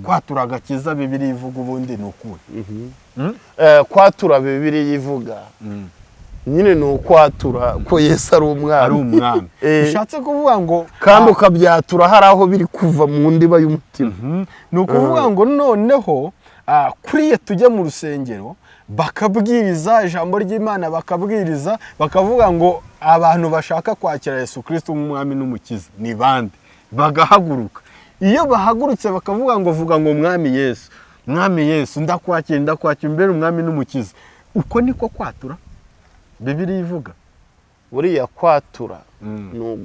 Kwatura agakiza Bibiliya ivuga ubundi ni ukuhe? Kwatura Bibiliya ivuga nyine ni ukwatura ko Yesu ari umwami. Ari umwami. Bishatse kuvuga ngo kandi ukabyatura hari aho biri kuva mu ndiba y'umutima. Ni ukuvuga ngo noneho kuriya tujya mu rusengero bakabwiriza ijambo ry'Imana, bakabwiriza bakavuga ngo abantu bashaka kwakira Yesu Kirisito nk'umwami n'umukiza ni bande? Bagahaguruka. Iyo bahagurutse bakavuga ngo vuga ngo "Mwami Yesu, Mwami Yesu, ndakwakira, ndakwakira imbere umwami n'umukiza," uko niko kwatura Bibiliya ivuga. Buriya kwatura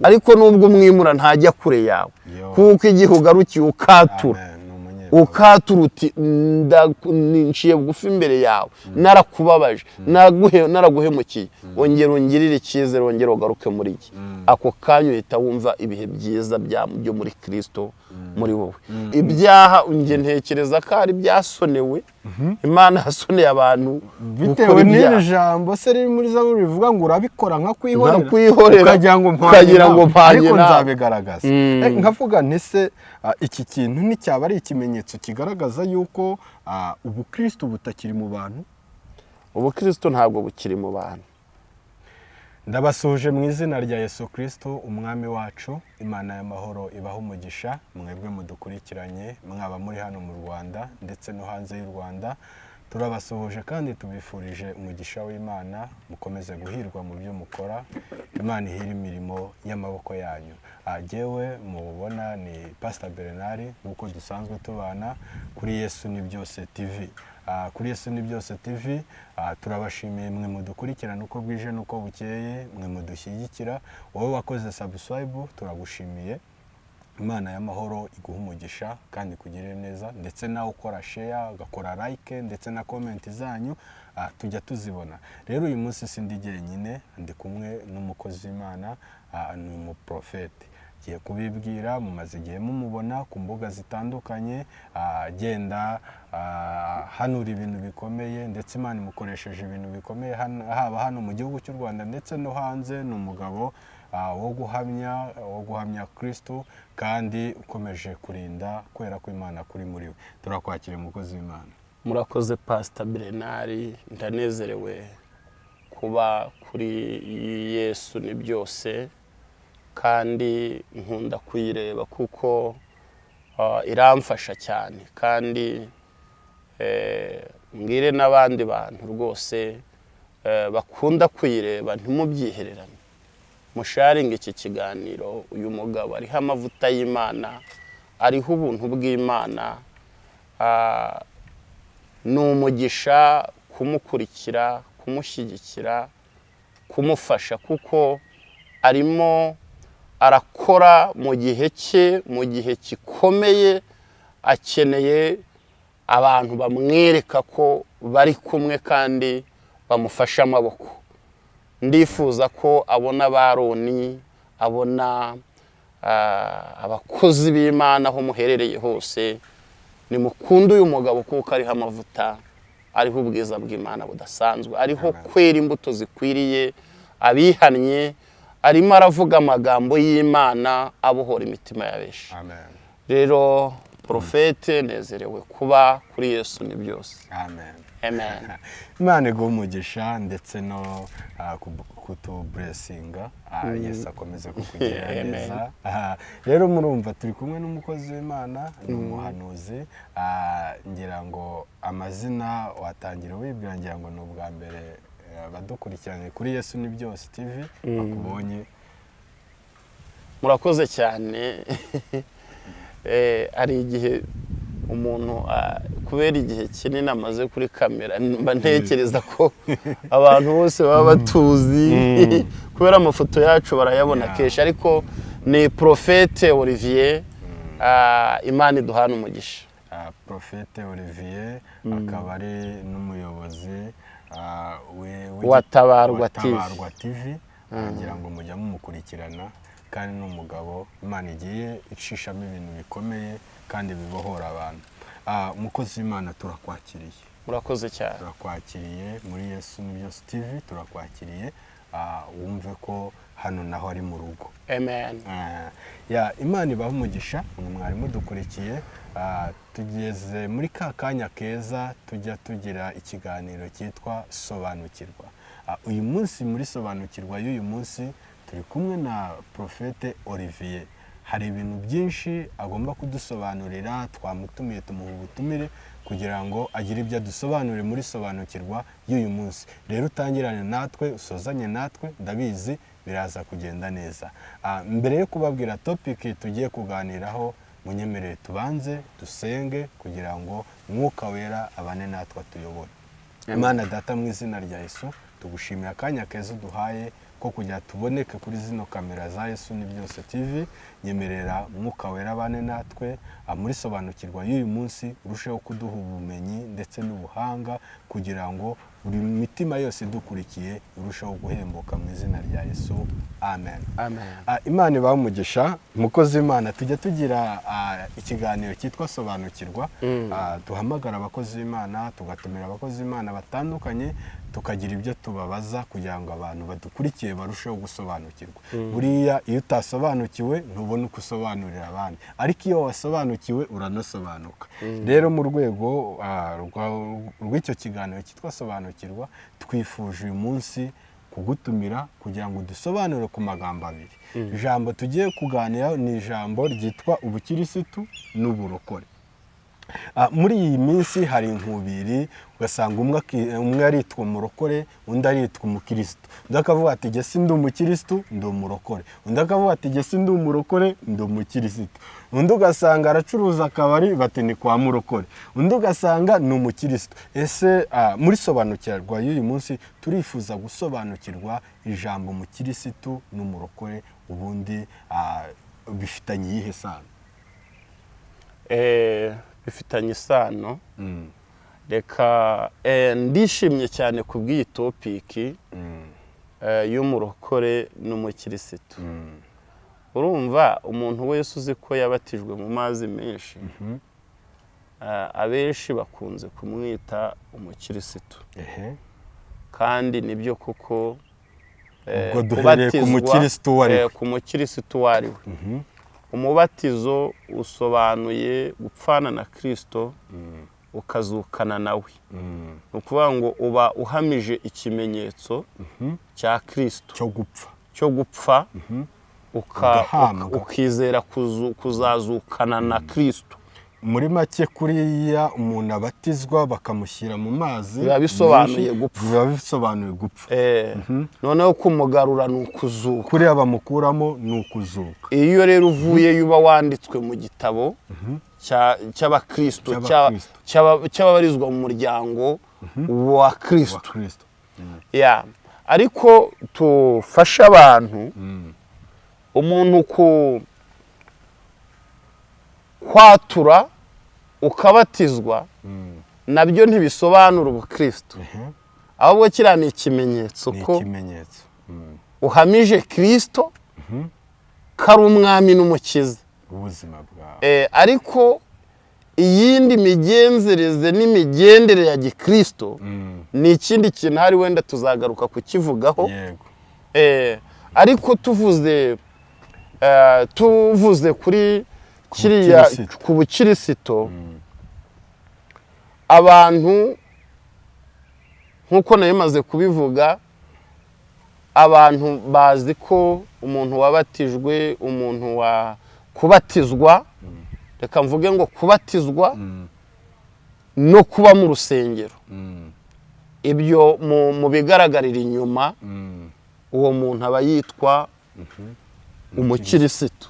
ariko nubwo umwimura ntajya kure yawe, kuko igihe ugarukiye ukatura, Amen. Ni umunyembabazi. ukatura uti "Nciye bugufi imbere yawe, narakubabaje, naraguhemukiye, wongera ungirire icyizere, wongere ugaruke muri jye," ako kanya uhita wumva ibihe byiza byo muri Kirisito muri wowe. Ibyaha njye ntekereza ko ari ibyasonewe, Imana yasoneye abantu Bitewe gukora n'iri ibyaha. jambo se riri muri Zaburi rivuga ngo urabikora nka kwihorera, Nkakwihorera. ukagira ngo mpanye Ukagira ngo nawe, mpanye ariko nawe. nzabigaragaza. Nkavuga nti se iki kintu nticyaba ari ikimenyetso kigaragaza yuko ubukristo butakiri mu bantu? Ubukristo ntabwo bukiri mu bantu. Ndabasuhuje mu izina rya Yesu Kirisito umwami wacu. Imana y'amahoro ibaha umugisha mwebwe mudukurikiranye, mwaba muri hano mu Rwanda ndetse no hanze y'u Rwanda. Turabasuhuje kandi tubifurije umugisha w'Imana. Mukomeze guhirwa mu byo mukora, Imana ihire imirimo y'amaboko yanyu. Jyewe mubona ni Pastor Bernard, nk'uko dusanzwe tubana kuri Yesu ni Byose TV. Kuri Yesu ni Byose TV, turabashimiye mwe mudukurikirana uko bwije n'uko bukeye, mwe mudushyigikira. Wowe wakoze subscribe, turagushimiye. Imana y'amahoro iguha umugisha kandi ikugirire neza, ndetse nawe ukora share, ugakora like, ndetse na comment zanyu tujya tuzibona. Rero uyu munsi sindi jyenyine, ndi kumwe n'umukozi w'Imana, ni umuprofete. Ngiye kubibwira, mumaze igihe mumubona ku mbuga zitandukanye, agenda hanura ibintu bikomeye, ndetse Imana imukoresheje ibintu bikomeye haba hano mu gihugu cy'u Rwanda ndetse no hanze. Ni umugabo wo guhamya Kristo kandi ukomeje kurinda kwera kw'Imana kuri muri we. Turakwakira, umukozi w'Imana. Murakoze, Pasita Bernard. Ndanezerewe kuba kuri Yesu ni Byose, kandi nkunda kuyireba kuko iramfasha cyane. Kandi mbwire n'abandi bantu rwose bakunda kuyireba, ntimubyihererane, musharinge iki kiganiro. Uyu mugabo ariho amavuta y'Imana, ariho ubuntu bw'Imana. Ni umugisha kumukurikira, kumushyigikira, kumufasha, kuko arimo arakora mu gihe cye, mu gihe gikomeye. Akeneye abantu bamwereka ko bari kumwe kandi bamufashe amaboko. Ndifuza ko abona ba Aroni, abona abakozi b'Imana aho muherereye hose. Nimukunde uyu mugabo kuko ariho amavuta, ariho ubwiza bw'Imana budasanzwe, ariho kwera imbuto zikwiriye abihannye. Arimo aravuga amagambo y'Imana abohora imitima ya benshi. Amen. Rero porofete, nezerewe kuba kuri Yesu ni Byose. Amen. Amen. Imana iguhe umugisha ndetse no kutublessinga. Yesu akomeze kukugirira Amen. neza. Aha, rero murumva turi kumwe n'umukozi w'Imana, ni umuhanuzi. Ngira ngo amazina watangira wibwira, ngira ngo ni ubwa mbere abadukurikiranye kuri Yesu ni Byose TV bakubonye. Murakoze cyane. Hari igihe umuntu kubera igihe kinini amaze kuri kamera, mba ntekereza ko abantu bose baba batuzi kubera amafoto yacu barayabona kenshi, ariko ni Porofete Olivier. Imana iduhana umugisha. Profete Olivier akaba ari n'umuyobozi Wa Tabarwa wa TV. Tabarwa TV. Ngira ngo mujya mumukurikirana, kandi ni umugabo Imana igiye icishamo ibintu bikomeye kandi bibohora abantu. Umukozi w'Imana, turakwakiriye. Murakoze cyane. Turakwakiriye muri Yesu ni Byose TV, turakwakiriye. Wumve ko Hano naho ari mu rugo. Amen. Ya, Imana ibaha umugisha mwe mwari mudukurikiye. Tugeze muri ka kanya keza tujya tugira ikiganiro cyitwa Sobanukirwa. Uyu munsi muri Sobanukirwa y'uyu munsi turi kumwe na Prophète Olivier. Hari ibintu byinshi agomba kudusobanurira. Twamutumiye, tumuha ubutumire kugira ngo agire ibyo adusobanurire muri Sobanukirwa y'uyu munsi. Rero utangirane natwe, usozanye natwe, ndabizi biraza kugenda neza. Mbere yo kubabwira topic tugiye kuganiraho, munyemerere tubanze dusenge kugira ngo Mwuka Wera abane natwe, atuyobore. Imana Data, mu izina rya Yesu, tugushimira akanya keza uduhaye ko kugira tuboneke kuri zino kamera za Yesu ni Byose TV. Nyemerera Mwuka Wera abane natwe muri Sobanukirwa y'uyu munsi, urusheho kuduha ubumenyi ndetse n'ubuhanga kugira ngo buri mitima yose idukurikiye irusheho guhembuka, mu izina rya Yesu, amen. Amen. Imana ibahe umugisha. Mukozi w'Imana, tujya tugira ikiganiro cyitwa Sobanukirwa. Duhamagara abakozi b'Imana, tugatumira abakozi b'Imana batandukanye, tukagira ibyo tubabaza kugira ngo abantu badukurikiye barusheho gusobanukirwa. Buriya iyo utasobanukiwe ntubona uko usobanurira abandi, ariko iyo wasobanukiwe uranasobanuka. Rero mu rwego rw'icyo kiganiro cyitwa Sobanukirwa, twifuje uyu munsi kugutumira kugira ngo dusobanure ku magambo abiri. Ijambo tugiye kuganiraho ni ijambo ryitwa ubukirisitu n'uburokore. Muri iyi minsi hari inkubiri, ugasanga umwe aritwa umurokore, undi aritwa umukirisitu, undi akavuga ati: "Jye si ndi umukirisitu, ndi umurokore", undi akavuga ati: "Jye si ndi umurokore, ndi umukirisitu", undi ugasanga aracuruza akabari, bati: "Ni kwa murokore", undi ugasanga ni umukirisitu. Ese muri Sobanukirwa y'uyu munsi turifuza gusobanukirwa ijambo umukirisitu n'umurokore, ubundi bifitanye iyihe sano? Bifitanye isano. Reka ndishimye cyane ku bw'iyi topic y'umurokore n'umukirisitu. Urumva, umuntu wese uzi ko yabatijwe mu mazi menshi, abenshi bakunze kumwita umukirisitu. Kandi nibyo kuko Ubwo duhereye ku mukirisitu uwo ari we. Ku mukirisitu uwo ari we, umubatizo usobanuye gupfana na Kirisito ukazukana nawe. Ni ukuvuga ngo uba uhamije ikimenyetso cya Kirisito cyo gupfa, cyo gupfa, Ugahambwa. ukizera kuzazukana na Kirisito. Muri make, kuriya umuntu abatizwa bakamushyira mu mazi Biba bisobanuye menshi, gupfa. Biba bisobanuye gupfa. Noneho kumugarura ni ukuzuka. Kuriya bamukuramo ni ukuzuka. Iyo rero uvuyeyo uba wanditswe mu gitabo cy'abakristo, Cy'abakristo. cy'ababarizwa mu muryango wa wa Kristo. Kristo. Ya, ariko tufashe abantu, umuntu ku kwatura ukabatizwa nabyo ntibisobanura ubukristo, ahubwo kiriya ni ikimenyetso Ni ko ikimenyetso. Uhamije Kristo ko ari umwami n'umukiza ubuzima bwawe. Ariko iyindi migenzereze n'imigendere ya gikristo ni ikindi kintu, hari wenda tuzagaruka kukivugaho. Ariko tuvuze kuri kiriya Bukirisito. ku bukirisito, abantu nk'uko nari maze kubivuga, abantu bazi ko umuntu wabatijwe, umuntu wa kubatizwa, reka mvuge ngo kubatizwa no kuba mu rusengero, ibyo mu bigaragarira inyuma, uwo muntu aba yitwa umukirisitu.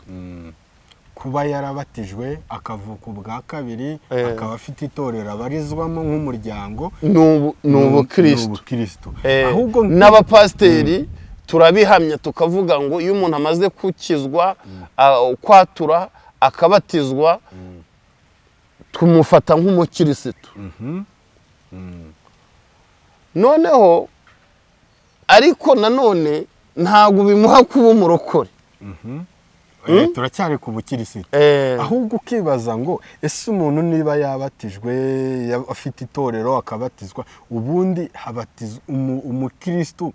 Kuba yarabatijwe akavuka ubwa kabiri, akaba afite itorero abarizwamo nk'umuryango, ni ubukristo. Ni ubukristo. Ahubwo n'abapasiteri turabihamya, tukavuga ngo iyo umuntu amaze gukizwa, kwatura, akabatizwa, tumufata nk'umukirisitu. Noneho ariko nanone ntabwo bimuha kuba umurokore. Turacyari ku bukirisitu. Ahubwo ukibaza ngo ese umuntu niba yabatijwe, afite itorero, akabatizwa, ubundi habatizwa umukirisitu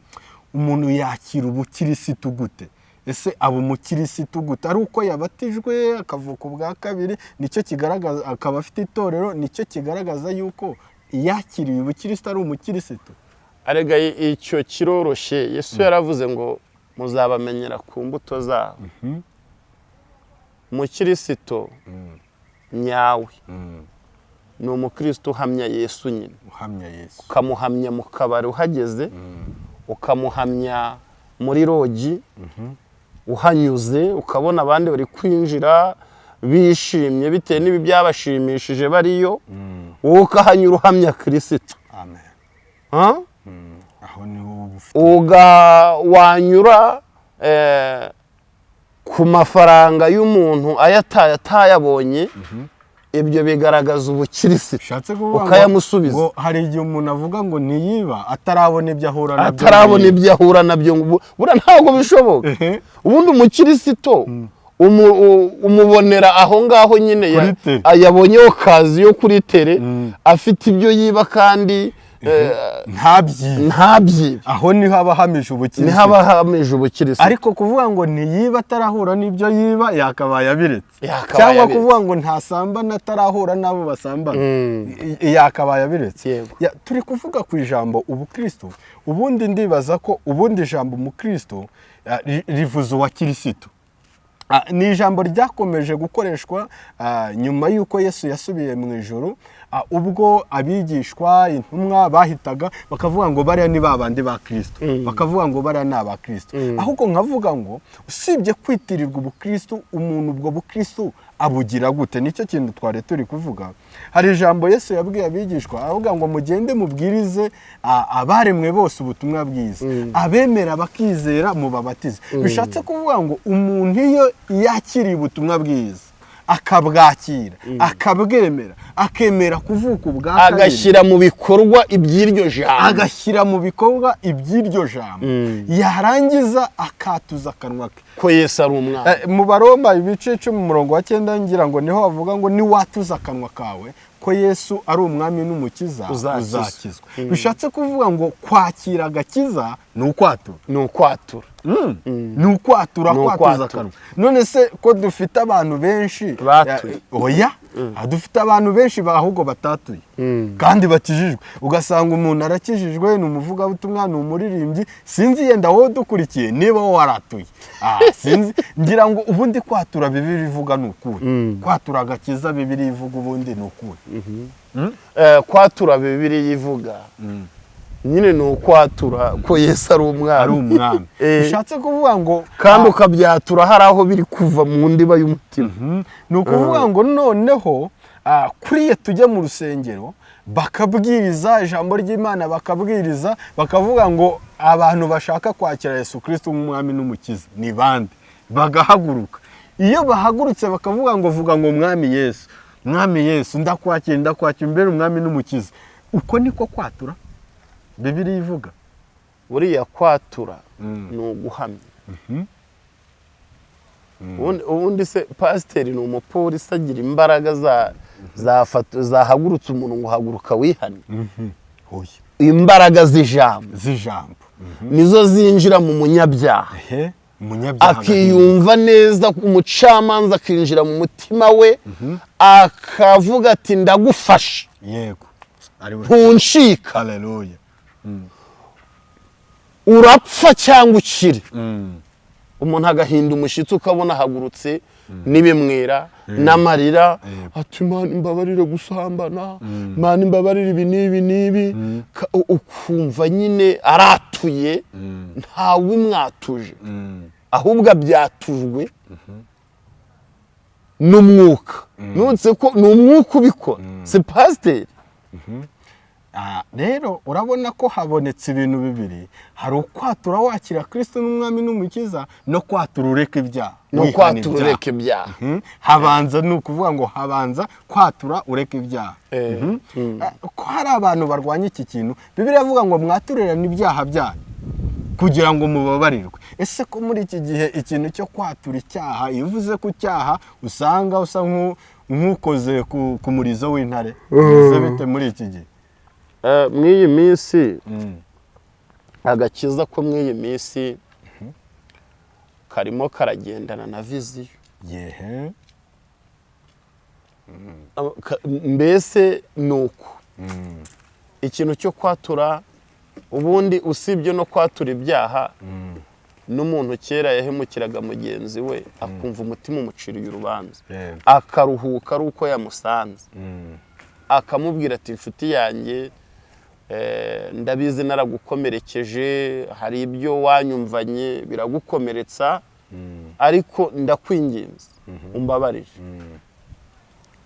Umuntu yakira ubukirisitu gute? Ese aba umukirisitu gute? Ari uko yabatijwe akavuka ubwa kabiri, nicyo kigaragaza, akaba afite itorero, nicyo kigaragaza yuko yakiriye ubukirisitu, ari umukirisitu? Arega icyo kiroroshye. Yesu yaravuze ngo muzabamenyera ku mbuto zabo. Umukirisitu nyawe ni umukirisitu uhamya Yesu nyine. Uhamya Yesu. Ukamuhamya mu kabari uhageze, ukamuhamya muri lodge uhanyuze, ukabona abandi bari kwinjira bishimye bitewe n'ibi byabashimishije bariyo, wowe ukahanyura uhamya Kirisito. Amen. Ha? Aho niho uba ufite. Uga wanyura ku mafaranga y'umuntu ayataye atayabonye, ibyo bigaragaza ubukirisitu. Bishatse kuvuga ngo- Ukayamusubiza. ngo hari igihe umuntu avuga ngo ntiyiba atarabona ibyo ahura nabyo. Atarabona ibyo ahura nabyo, ngo buriya ntabwo bishoboka. Ubundi umukirisito umubonera aho ngaho nyine Kuri terrain. Yabonye occasion yo kuri terrain afite ibyo yiba kandi ntabyibe. Ntabyibe. Aho niho aba ahamije ubukirisitu. Niho aba ahamije ubukirisitu. Ariko kuvuga ngo ntiyiba atarahura n'ibyo yiba, yakabaye abiretse. Yakabaye Cyangwa abiretse. kuvuga ngo ntasambana atarahura n'abo basambana, yakabaye abiretse. Yego. Turi kuvuga ku ijambo ubukristo. Ubundi ndibaza ko ubundi ijambo umukristo rivuze uwa kirisitu. Ni ijambo ryakomeje gukoreshwa nyuma y'uko Yesu yasubiye mu ijuru, ubwo abigishwa, intumwa bahitaga bakavuga ngo bariya ni ba bandi ba Kristo, bakavuga ngo bariya ni aba Kristo. Ahubwo nkavuga ngo usibye kwitirirwa ubukristo, umuntu ubwo bukristo abugira gute? Nicyo kintu twari turi kuvuga. Hari ijambo Yesu yabwiye abigishwa, aravuga ngo mugende mubwirize abaremwe bose ubutumwa bwiza, abemera bakizera mubabatize. Bishatse kuvuga ngo umuntu iyo yakiriye ubutumwa bwiza, akabwakira, akabwemera, akemera kuvuka ubwa kabiri, agashyira mu bikorwa iby'iryo jambo, agashyira mu bikorwa iby'iryo jambo, yarangiza akatuza akanwa ke ko Yesu ari umwana. Mu Baroma ibice 10 umurongo wa 9, ngira ngo niho bavuga ngo niwatuza akanwa kawe ko Yesu ari umwami n'umukiza, Uzakizwa. uzakizwa. Bishatse kuvuga ngo kwakira agakiza ni ukwatura. Ni ukwatura. Ni ukwatura. Ni Kwatuza ukwatura. akanwa. None se ko dufite abantu benshi Batuye. Oya. Dufite abantu benshi ahubwo batatuye kandi bakijijwe. Ugasanga umuntu arakijijwe, ni umuvugabutumwa, ni umuririmbyi, sinzi yenda wowe udukurikiye niba wowe waratuye. Sinzi, ngira ngo ubundi kwatura Bibiliya ivuga ni ukuri, kwatura agakiza Bibiliya ivuga ubundi ni ukuri. Kwatura Bibiliya ivuga nyine ni ukwatura ko Yesu ari umwami. Ari umwami. Bishatse kuvuga ngo Kandi ukabyatura hari aho biri kuva mu ndiba y'umutima. Ni ukuvuga ngo noneho kuriya tujya mu rusengero bakabwiriza ijambo ry'Imana, bakabwiriza bakavuga ngo abantu bashaka kwakira Yesu Kirisito nk'umwami n'umukiza ni bande? Bagahaguruka. Iyo bahagurutse bakavuga ngo vuga ngo Mwami Yesu, Mwami Yesu, ndakwakira, ndakwakira imbere umwami n'umukiza, uko niko kwatura Bibiliya ivuga. Buriya kwatura ni uguhamya. Ubundi se pasiteri ni umupolisi, agira imbaraga zahagurutsa umuntu ngo haguruka wihane? Oya. Imbaraga z'ijambo Z'ijambo nizo zinjira mu munyabyaha, Ehe, umunyabyaha akiyumva neza, umucamanza akinjira mu mutima we, akavuga ati ndagufashe, Yego, ari we. ntuncika, Haleluya. Urapfa cyangwa ukire. Umuntu agahinda umushyitsi, ukabona ahagurutse n'ibimwira n'amarira, ati Imana imbabarire gusambana, Imana imbabarire ibi n'ibi n'ibi. Ukumva nyine aratuye, ntawe umwatuje, ahubwo abyatujwe n'umwuka. Nutse ko ni umwuka ubikora, si pasiteri. Rero urabona ko habonetse ibintu bibiri: hari ukwatura wakira Kristo n'umwami n'umukiza, no kwatura ureka ibyaha. No Wihana kwatura ibyaha. ureka ibyaha. Habanza, ni ukuvuga ngo habanza kwatura ureka ibyaha. Ko hari abantu barwanya iki kintu? Bibiliya ivuga ngo mwaturirane ibyaha byanyu kugira ngo mubabarirwe. Ese ko muri iki gihe ikintu cyo kwatura icyaha, iyo uvuze ku cyaha usanga usa nk'ukoze ku murizo w'intare, bimeze bite muri iki gihe? Mw'iyi minsi Agakiza ko muri iyi minsi karimo karagendana na vision. Mbese ni uko ikintu cyo kwatura, ubundi usibye no kwatura ibyaha, n'umuntu kera yahemukiraga mugenzi we akumva umutima umuciriye urubanza, akaruhuka ari uko yamusanze, akamubwira ati: "Inshuti yanjye, ndabizi naragukomerekeje, hari ibyo wanyumvanye biragukomeretsa, ariko ndakwinginze umbabarire,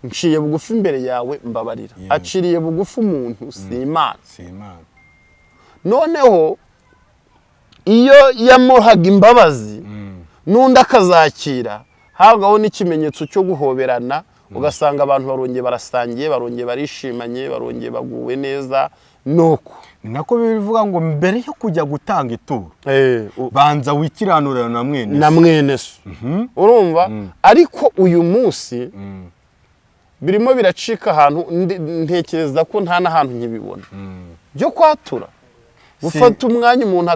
nciye bugufi imbere yawe, mbabarira." Aciriye bugufi umuntu, si Imana. Si Imana. Noneho iyo yamuhaga imbabazi n'undi akazakira, habwaho n'ikimenyetso cyo guhoberana, ugasanga abantu barongeye barasangiye, barongeye barishimanye, barongeye baguwe neza, nuko. Ni nako bivuga ngo mbere yo kujya gutanga ituro, banza wikiranurira na mwene na mwene so. Urumva, ariko uyu munsi birimo biracika ahantu ntekereza ko nta n'ahantu nkibibona byo kwatura, gufata umwanya umuntu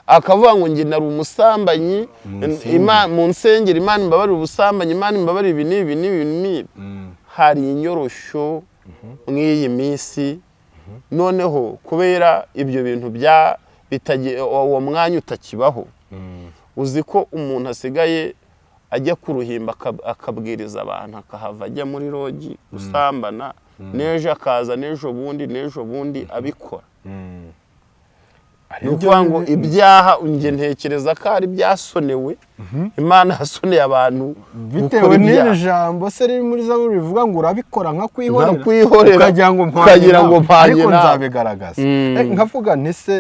akavuga ngo njye nari umusambanyi, Mu mu nsengero, Imana imbabarire ubusambanyi, Imana imbabarire ibi n'ibi n'ibi n'ibi. Hari inyoroshyo mw'iyi minsi. Noneho kubera ibyo bintu bya uwo mwanya utakibaho, uzi ko umuntu asigaye ajya ku ruhimbi akabwiriza abantu, akahava ajya muri lodge gusambana, n'ejo akaza, n'ejo bundi, n'ejo bundi abikora. Ni ukuvuga ngo ibyaha, njye ntekereza ko ari ibyasonewe, Imana yasoneye abantu bitewe gukora n'iri ibyaha. Jambo se riri muri Zaburi rivuga ngo urabikora nka kwihorera, Nkakwihorera. ukagira ngo mpanye Ukagira ngo nawe, mpanye ariko nawe. nzabigaragaza. Nkavuga nti se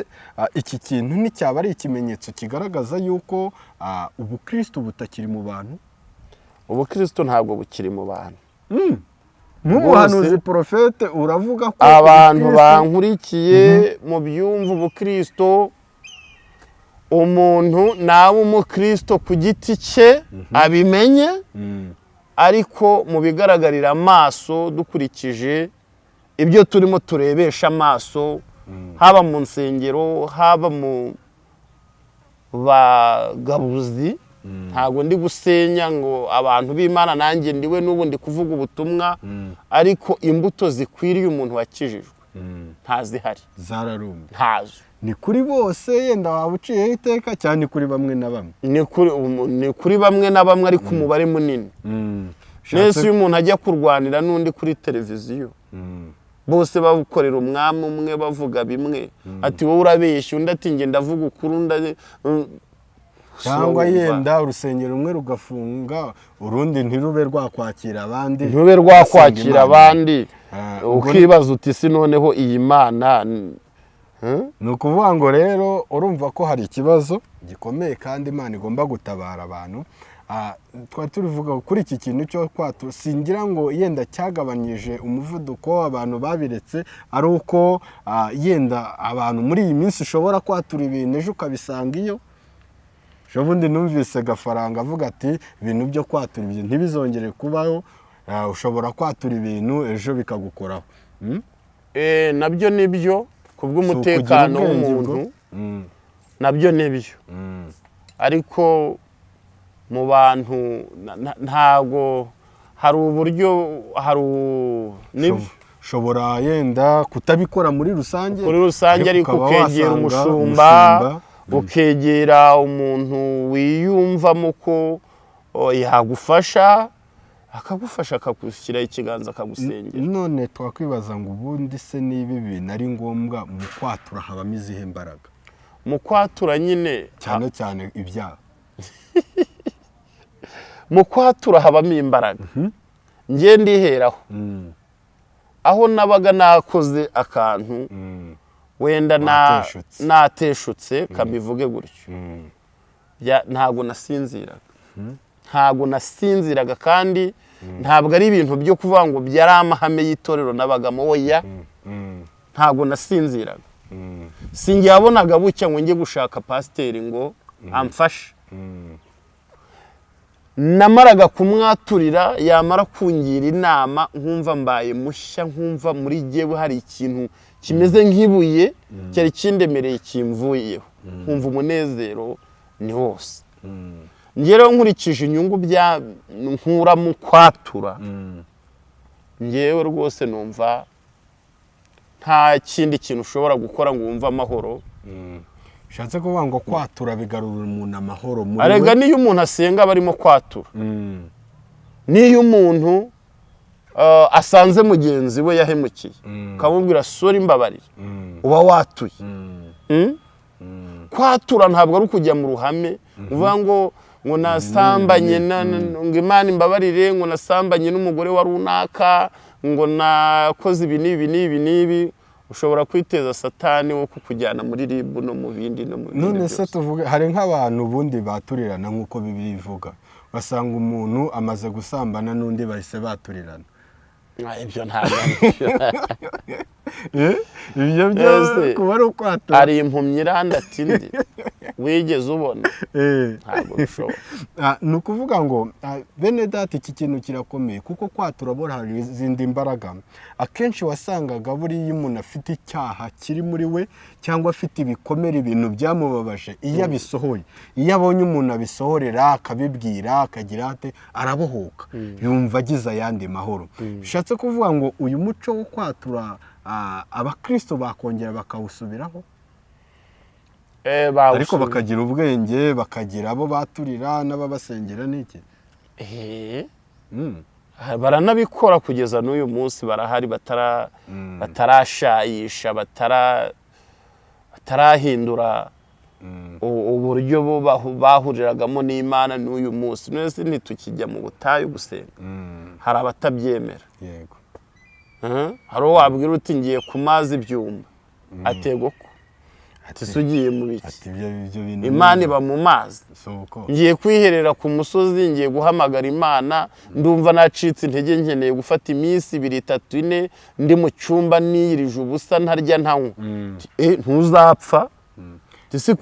iki kintu nticyaba ari ikimenyetso kigaragaza yuko ubukristo butakiri mu bantu? Ubukristo ntabwo bukiri mu bantu. Nk'umuhanuzi, porofete, uravuga ko Abantu ubukristo- bankurikiye mu byumva, ubukristo, umuntu nawe umukristo ku giti cye abimenye, ariko mu bigaragarira amaso, dukurikije ibyo turimo turebesha amaso, haba mu nsengero, haba mu bagabuzi, ntabwo ndi gusenya ngo abantu b'Imana, nanjye ndiwe n'ubu ndi kuvuga ubutumwa, ariko imbuto zikwiriye umuntu wakijijwe ntazihari. Zararumbye. Ntazo. Ni kuri bose yenda waba uciyeho iteka, cyane ni kuri bamwe na bamwe? Ni kuri bamwe na bamwe, ariko umubare munini. Nese iyo umuntu ajya kurwanira n'undi kuri televiziyo, bose bakorera umwami umwe, bavuga bimwe, ati: "Wowe urabeshya," undi ati: "Njye ndavuga ukuri," undi Cyangwa wumva. yenda urusengero rumwe rugafunga, urundi ntirube rwakwakira abandi, Ntube rwakwakira Imana. abandi. Ubwo Ukibaza uti: "Si noneho iyi Mana?" Ni ukuvuga ngo rero urumva ko hari ikibazo gikomeye kandi Imana igomba gutabara abantu. Twari turivuga kuri iki kintu cyo kwatura, singira ngo yenda cyagabanyije umuvuduko, abantu babiretse ari uko yenda abantu muri iyi minsi ushobora kwatura ibintu ejo ukabisanga iyo. Ejo bundi numvise Gafaranga avuga ati: "Ibintu byo kwatura ibyo ntibizongere kubaho, ushobora kwatura ibintu ejo bikagukoraho." Nabyo nibyo, ku Si ukugira bw'umutekano ubwenge w'umuntu. ubwo? Nabyo nibyo, ariko mu bantu ntago hari uburyo hari nibyo. Ushobora yenda kutabikora muri rusange, Kuri rusange, ariko ukaba ukegera wasanga umushumba, umushumba, ukegera umuntu wiyumvamo ko yagufasha, akagufasha, akagushyiraho ikiganza, akagusengera. None twakwibaza ngo ubundi se niba ibintu ari ngombwa, mu kwatura habamo izihe mbaraga? Mu kwatura nyine, Cyane cyane ibyaha. Mu kwatura habamo imbaraga. Njye ndiheraho aho nabaga nakoze akantu wenda Wateshutse. nateshutse, kabivuge gutyo. Ntabwo nasinziraga, ntabwo nasinziraga, kandi ntabwo ari ibintu byo kuvuga ngo byari amahame y'itorero nabagamo, oya. Ntabwo nasinziraga, sinjye yabonaga bucya ngo njye gushaka pasiteri ngo amfashe. Namaraga kumwaturira, yamara kungira inama, nkumva mbaye mushya, nkumva muri jyewe hari ikintu kimeze nk'ibuye cyari kindemereye kimvuyeho, nkumva umunezero ni wose. Njyewe nkurikije inyungu bya nkura mu kwatura, njyewe rwose numva nta kindi kintu ushobora gukora ngo wumve amahoro. Ushatse kuvuga ngo kwatura bigarurira umuntu amahoro muri Arega we. niyo umuntu asenga aba arimo kwatura. Niyo umuntu asanze mugenzi we yahemukiye, ukamubwira: "Sorry, mbabarira," uba watuye. Kwatura ntabwo ari ukujya mu ruhame uvuga ngo nasambanye ngo Imana imbabarire, ngo nasambanye n'umugore wa runaka, ngo nakoze ibi n'ibi n'ibi n'ibi. Ushobora kwiteza Satani wo kukujyana muri RIB no mu bindi no mu bindi None se byose. tuvuge hari nk'abantu ubundi baturirana nk'uko Bibiliya ivuga, ugasanga umuntu amaze gusambana n'undi bahise baturirana? Ah, ibyo ntabwo ari byo. Ibyo byo Ese, kuba ari ukwatura? Hari impumyi irandata indi wigeze ubona? Ntabwo bishoboka. Ah, ni ukuvuga ngo bene data, iki kintu kirakomeye, kuko kwatura buriya hari izindi mbaraga. Akenshi wasangaga buriya iyo umuntu afite icyaha kiri muri we cyangwa afite ibikomere, ibintu byamubabaje, iyo abisohoye, iyo abonye umuntu abisohorera, akabibwira, akagira ate, arabohoka, yumva agize ayandi mahoro. Bishatse kuvuga ngo uyu muco wo kwatura, abakristo bakongera bakawusubiraho, ariko bakagira ubwenge, bakagira abo baturira n'ababasengera n'iki. Baranabikora kugeza n'uyu munsi, barahari batarashayisha, batarahindura uburyo bo bahuriragamo n'Imana n'uyu munsi. None ntitukijya mu butayu gusenga? Hari abatabyemera. Hari uwo wabwira uti: "Ngiye ku mazi ibyumba," atego ko ati: "Se ugiye mu biki?" Ati ibyo bintu Imana iba mu mazi? Si uko. "Ngiye kwiherera ku musozi, ngiye guhamagara Imana, ndumva nacitse intege, nkeneye gufata iminsi 2, 3, 4 ndi mu cyumba niyirije ubusa, ntarya, ntanywa." Ntuzapfa? Ese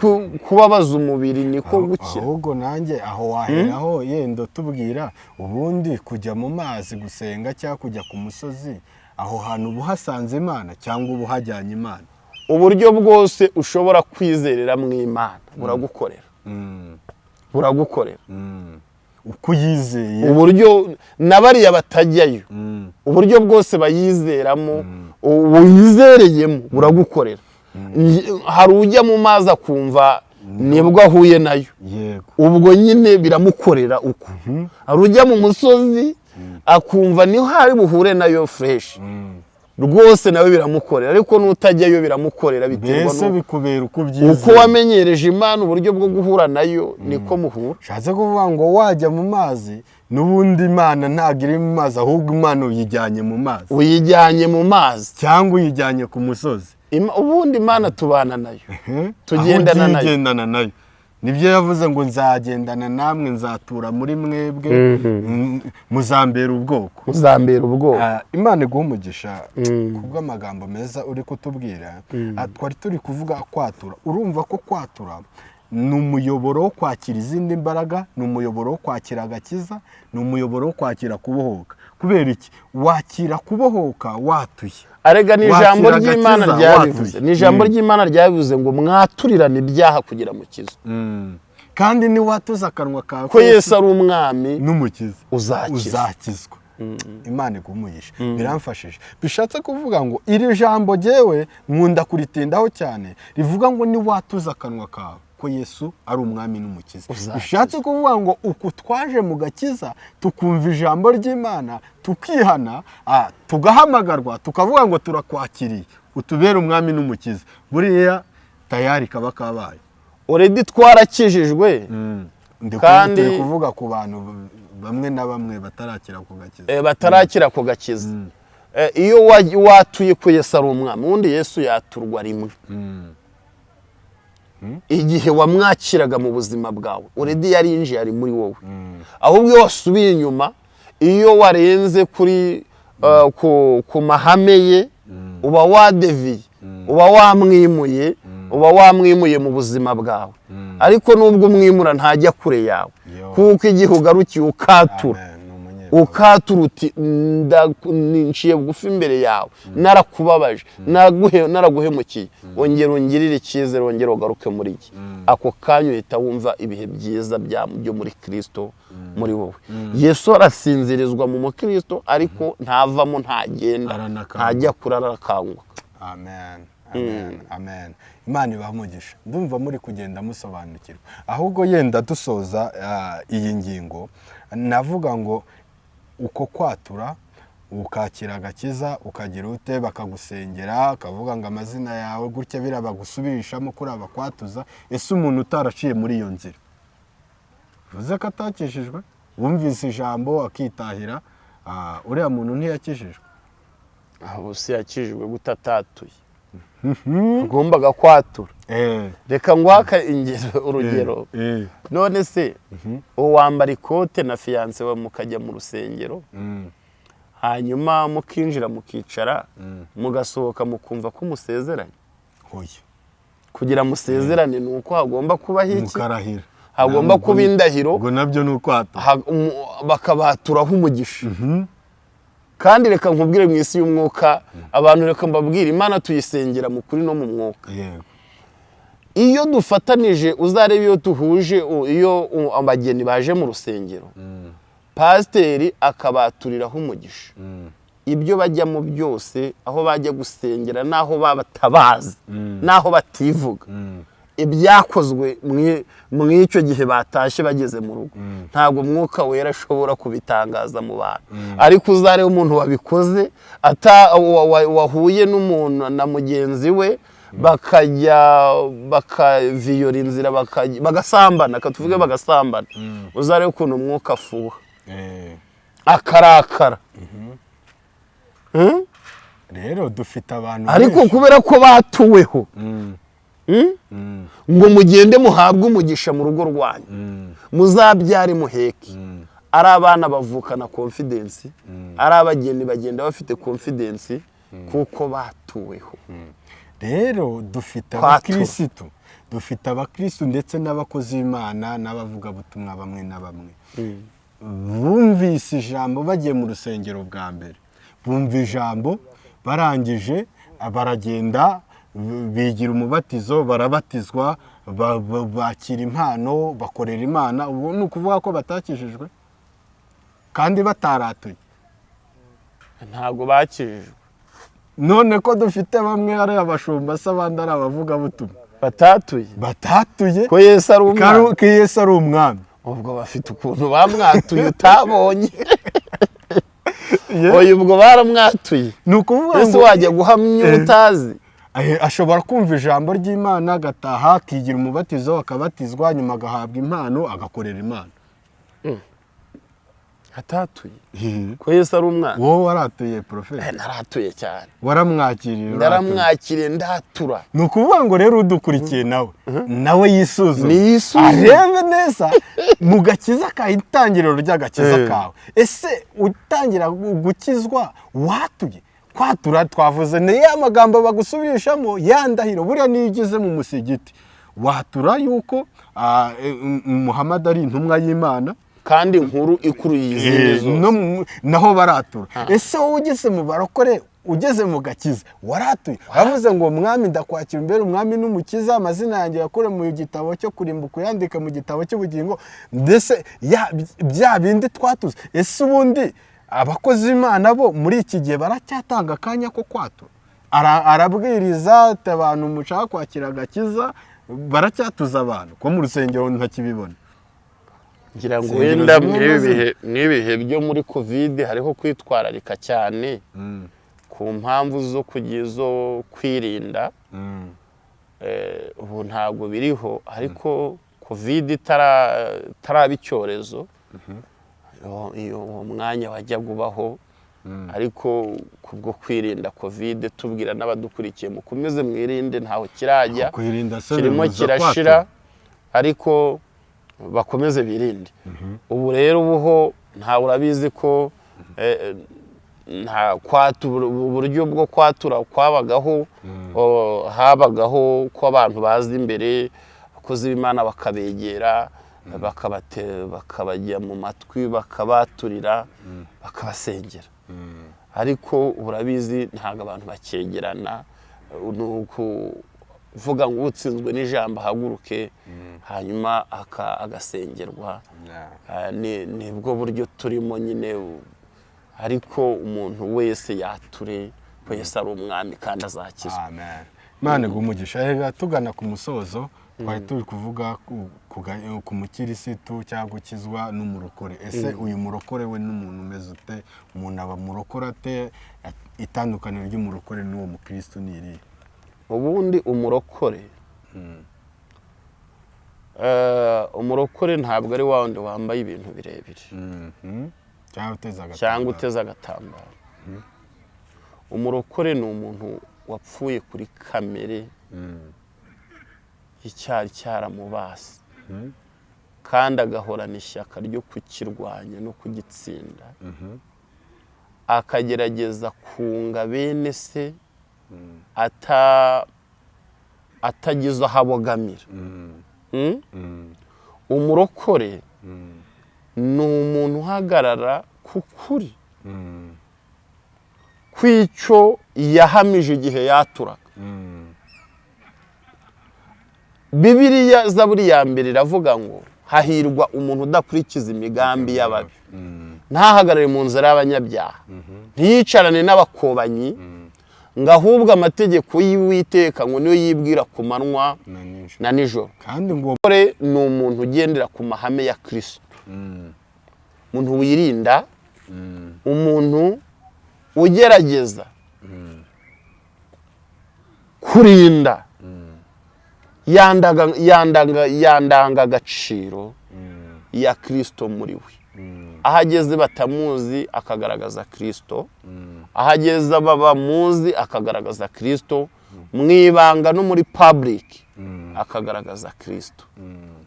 kubabaza umubiri niko gukira? Ahubwo nanjye aho waheraho yenda tubwira, ubundi kujya mu mazi gusenga cyangwa kujya ku musozi, aho hantu uba uhasanze Imana cyangwa uba uhajyanye Imana? Uburyo bwose ushobora kwizerera mu Imana buragukorera, buragukorera. Uko uyizeye. Uburyo na bariya batajyayo, uburyo bwose bayizeramo, wizereyemo, buragukorera. Hari ujya mu mazi akumva nibwo ahuye nayo, ubwo nyine biramukorera uko. Hari ujya mu musozi akumva niho hari buhure nayo fresh rwose, nawe biramukorera. Ariko n'utajyayo biramukorera, biterwa Mbese bikubera uko ubyizeye. Uko wamenyereje Imana uburyo bwo guhura nayo, niko muhura. Ushatse kuvuga ngo wajya mu mazi, n'ubundi Imana ntabwo iri mu mazi, ahubwo Imana uyijyanye mu mazi. Uyijyanye mu mazi. Cyangwa uyijyanye ku musozi. Ubundi Imana tubana nayo, tugendana Aho ugiye nayo. Ugendana nayo. Nibyo yavuze ngo: "Nzagendana namwe, nzatura muri mwebwe, muzambera ubwoko." Muzambera ubwoko. Ah, Imana iguha umugisha kubw'amagambo meza uri kutubwira. Twari turi kuvuga kwatura. Urumva ko kwatura ni umuyoboro wo kwakira izindi mbaraga, ni umuyoboro wo kwakira agakiza, ni umuyoboro wo kwakira kubohoka. Kubera iki? Wakira kubohoka watuye. Arega ni ijambo Wakira ry'Imana agakiza ryabivuze. watuye. Ni ijambo ry'Imana ryabivuze ngo mwaturirane ibyaha kugira mukizo. Kandi niwatuza akanwa kawe ko Yesu ari Umwami n'Umukiza, uzakizwa. Uzakizwa. Imana iguha umugisha, biramfashije. Bishatse kuvuga ngo iri jambo jyewe nkunda kuritindaho cyane, rivuga ngo niwatuza akanwa kawe ko Yesu ari Umwami n'Umukiza. Uzakizwa. Bishatse kuvuga ngo uku twaje mu gakiza, tukumva ijambo ry'Imana, tukihana, tugahamagarwa, tukavuga ngo turakwakiriye, utubere Umwami n'Umukiza, buriya tayari kaba kabaye. Already twarakijijwe. Ndi Kandi turi kuvuga ku bantu bamwe na bamwe batarakira ku gakiza. Batarakira ku gakiza. Iyo watuye ko Yesu ari Umwami, ubundi Yesu yaturwa rimwe igihe wamwakiraga mu buzima bwawe. Already yarinjiye, ari muri wowe. Ahubwo iyo wasubiye inyuma, iyo warenze kuri ku mahame ye, uba wadeviye, uba wamwimuye, uba wamwimuye mu buzima bwawe. Ariko nubwo umwimura, ntajya kure yawe. Yo. Kuko igihe ugarukiye ukatura, Amen. Ni umunyembabazi. Ukatura uti: "Nciye bugufi imbere yawe, narakubabaje, naraguhemukiye, wongera ungirire icyizere, wongere ugaruke muri iki." Ako kanya uhita wumva ibihe byiza byo muri Kirisito muri wowe. Yesu arasinzirizwa mu mukristo, ariko ntavamo, ntagenda, Aranakanguka. ntajya kure, arakanguka. Amen, amen, amen. Imana ibahe umugisha. Ndumva muri kugenda musobanukirwa. Ahubwo yenda dusoza iyi ngingo, navuga ngo uko kwatura, ukakira agakiza, ukagira ute, bakagusengera, ukavuga ngo amazina yawe gutya, biriya bagusubirishamo kuri abakwatuza. Ese umuntu utaraciye muri iyo nzira, bivuze ko atakijijwe? Wumvise ijambo akitahira, uriya muntu ntiyakijijwe? Aho se yakijijwe gute atatuye? Ugombaga kwatura. Reka ngwaka ingero, urugero. None se uwo wambara ikote na fiancé we, mukajya mu rusengero, hanyuma mukinjira, mukicara, mugasohoka, mukumva ko musezeranye? Hoya. Kugira musezerane ni uko hagomba kubaho iki? Mukarahira. Hagomba kuba indahiro. Ubwo nabyo ni ukwatura. Bakabaturaho umugisha. Kandi reka nkubwire, mu isi y'umwuka abantu, reka mbabwire, Imana tuyisengera mu kuri no mu mwuka. Iyo dufatanije, uzarebe iyo duhuje, iyo abageni baje mu rusengero, pasiteri akabaturiraho umugisha, ibyo bajyamo byose, aho bajya gusengera n'aho batabazi n'aho bativuga, ibyakozwe mw'icyo gihe batashye bageze mu rugo, ntabwo Umwuka Wera ashobora kubitangaza mu bantu. Ariko uzarebe umuntu wabikoze wahuye n'umuntu na mugenzi we, bakajya bakaviyora inzira, bagasambana, tuvuge bagasambana, uzarebe ukuntu umwuka afuha, akarakara. Hmm? Rero dufite abantu Ariko benshi. kubera ko batuweho, ngo mugende muhabwe umugisha mu rugo rwanyu, muzabyare muheke, ari abana bavukana confidence, ari abageni bagenda bafite confidence kuko batuweho. Rero dufite Kwatura. abakirisitu, dufite abakirisitu ndetse n'abakozi b'Imana n'abavugabutumwa bamwe na bamwe bumvise ijambo bagiye mu rusengero bwa mbere, bumva ijambo, barangije baragenda, bigira umubatizo, barabatizwa, bakira impano, bakorera Imana. Ubu ni ukuvuga ko batakijijwe kandi bataratuye? Ntabwo bakijijwe. None ko dufite bamwe ari abashumba se, abandi ari abavugabutumwa, Batatuye. batatuye ko Yesu ari umwami? Ko Yesu ari umwami. Ubwo bafite ukuntu bamwatuye utabonye. Oya, ubwo baramwatuye. Ni ukuvuga Ese ngo wajya guhamya utazi? Ashobora kumva ijambo ry'Imana, agataha, akigira umubatizo, akabatizwa, nyuma agahabwa impano, agakorera Imana. Atatuye ko Yesu ari umwana? Wowe waratuye, porofeti? Naratuye cyane. Waramwakiriye, uratuye. Ndaramwakiriye, ndatura. Ni ukuvuga ngo rero udukurikiye nawe yisuzume, Niyisuzume. arebe neza mu gakiza kawe, itangiriro ry'agakiza kawe. Ese utangira gukizwa watuye? Kwatura twavuze ni ya magambo bagusubirishamo, ya ndahiro. Buriya niyo ugeze mu musigiti watura yuko Muhammad ari intumwa y'Imana. Kandi inkuru ikuruye izindi zose. Naho baratura. Ese wowe ugeze mu barokore, ugeze mu gakiza, waratuye? Wavuze ngo: "Mwami, ndakwakira imbere umwami n'umukiza, amazina yanjye yakure mu gitabo cyo kurimbuka uyandike mu gitabo cy'ubugingo." Mbese bya bindi twatuze? Ese ubundi abakozi b'Imana bo muri iki gihe baracyatanga akanya ko kwatura? Arabwiriza ati: "Abantu mushaka kwakira agakiza." Baracyatuza abantu ko mu rusengero ntakibibona? Ngira ngo Insengero wenda zimwe na mw'ibi zimwe. bihe, mw'ibi bihe byo muri COVID hariho kwitwararika cyane ku mpamvu zo kugira, zo kwirinda. Ubu ntabwo biriho, ariko COVID itaraba icyorezo, uwo mwanya wajyaga ubaho. Ariko kubwo kwirinda COVID, tubwira n'abadukurikiye: mukomeze mwirinde, ntaho kirajya. Kwirinda se Kirimo bibuza kirashira, kwatura? ariko bakomeze birinde. Ubu rero ubuho ntawe urabizi ko nta kwatura, uburyo bwo kwatura kwabagaho, habagaho ko abantu baza imbere, abakozi b'Imana bakabegera. Bakabajya mu matwi, bakabaturira, bakabasengera. Ariko urabizi, ntabwo abantu bakegerana. Ni ukuvuga ngo utsinzwe n'ijambo ahaguruke, hanyuma agasengerwa. Nibwo buryo turimo nyine. Ariko umuntu wese yature ko Yesu ari umwami kandi azakizwa. Amen. Imana iguhe umugisha. Reka tugana ku musozo, twari turi kuvuga ku mukirisitu cyangwa gukizwa n'umurokore. Ese uyu murokore we n'umuntu umeze ute? Umuntu aba murokore ate? Itandukaniro ry'umurokore n'uwo mukirisitu ni irihe? Ubundi umurokore ntabwo ari wa wundi wambaye ibintu birebire Cyangwa uteze agatambaro. Cyangwa uteze agatambaro. Umurokore ni umuntu wapfuye kuri kamere icyari cyaramubase, kandi agahorana ishyaka ryo kukirwanya no kugitsinda, akagerageza kunga bene se atagize aho abogamira. Umurokore ni umuntu uhagarara ku kuri kw'icyo yahamije igihe yaturaga. Bibiliya, Zaburi ya mbere iravuga ngo hahirwa umuntu udakurikiza imigambi y'ababi, ntahagarare mu nzira y'abanyabyaha, ntiyicarane n'abakobanyi, ngo ahubwo amategeko y'Uwiteka ngo niyo yibwira ku manywa Na nijoro. na nijoro. Kandi ngo Umurokore ni umuntu ugendera ku mahame ya Kirisito, umuntu wirinda, umuntu ugerageza kurinda ya ndangagaciro ya Kirisito muri we. Aho ageze batamuzi akagaragaza Kirisito, aho ageze bamuzi akagaragaza Kirisito, mu ibanga no muri public akagaragaza Kirisito.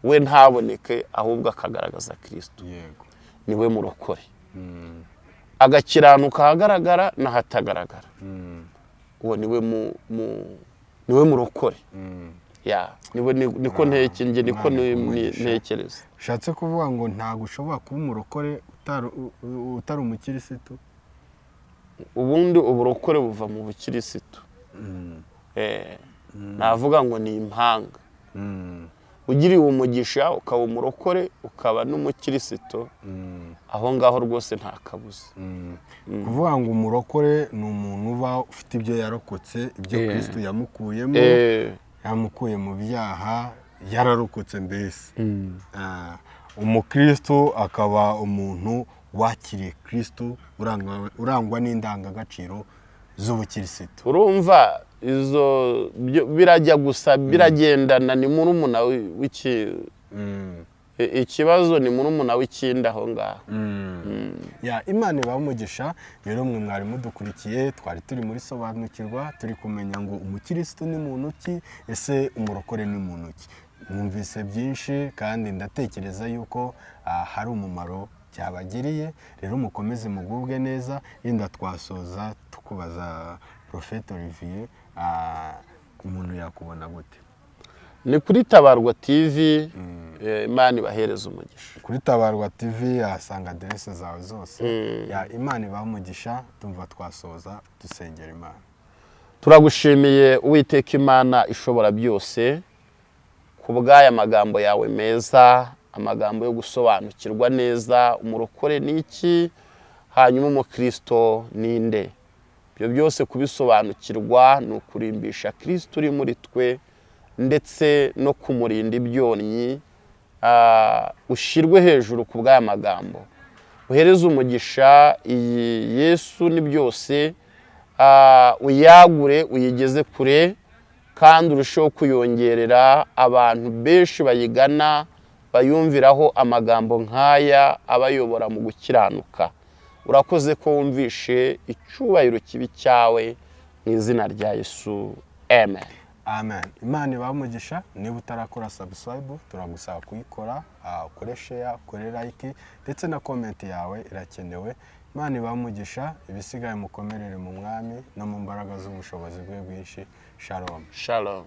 We ntaboneke, ahubwo akagaragaza Kirisito. Niwe murokore, agakiranuka ahagaragara n'ahatagaragara. Uwo niwe niwe murokore. Ya, niwe niko njye niko Imana iguhe umugisha. ntekereza. Ushatse kuvuga ngo ntabwo ushobora kuba umurokore utari umukirisitu? Ubundi uburokore buva mu bukirisitu. Navuga ngo ni impanga. Ugiriwe umugisha ukaba umurokore ukaba n'umukirisitu, aho ngaho rwose nta kabuza. Kuvuga ngo umurokore ni umuntu uba ufite ibyo yarokotse, ibyo Kristo yamukuyemo, yamukuye mu byaha, yararokotse mbese. Umukristo akaba umuntu wakiriye Kristo, urangwa n'indangagaciro z'ubukirisitu. Urumva izo birajya gusa, biragendana, ni murumuna w'iki ikibazo ni murumuna w'ikindi aho ngaho. Ya, Imana ibahe umugisha. Rero mwe mwari mudukurikiye, twari turi muri sobanukirwa, turi kumenya ngo umukirisitu ni muntu ki, ese umurokore ni muntu ki. Mwumvise byinshi kandi ndatekereza yuko hari umumaro byabagiriye. Rero mukomeze mugubwe neza. Yenda twasoza tukubaza, Prophète Olivier, umuntu yakubona gute? Ni kuri Tabarwa TV. Imana ibahereza umugisha. Kuri Tabarwa TV yahasanga aderese zawe zose. Ya, Imana ibahe umugisha. Tumva twasoza dusengera Imana. Turagushimiye, Uwiteka Imana ishobora byose, ku bw'aya magambo yawe meza, amagambo yo gusobanukirwa neza umurokore ni iki, hanyuma umukristo ni nde. Ibyo byose kubisobanukirwa ni ukurimbisha Kirisito uri muri twe ndetse no kumurinda ibyonnyi. Ushyirwe hejuru ku bw'aya magambo, uhereze umugisha iyi Yesu ni byose, uyagure uyigeze kure kandi urusheho kuyongerera abantu benshi bayigana, bayumviraho amagambo nk'aya abayobora mu gukiranuka. Urakoze ko wumvishe. Icyubahiro kibe icyawe mu izina rya Yesu, amen. Amen. Imana ibahe umugisha. Niba utarakora subscribe, turagusaba kuyikora, ukore share, ukore like, ndetse na comment yawe irakenewe. Imana ibahe umugisha. Ibisigaye mukomerere mu Mwami no mu mbaraga z'ubushobozi bwe bwinshi. Shalom. Shalom.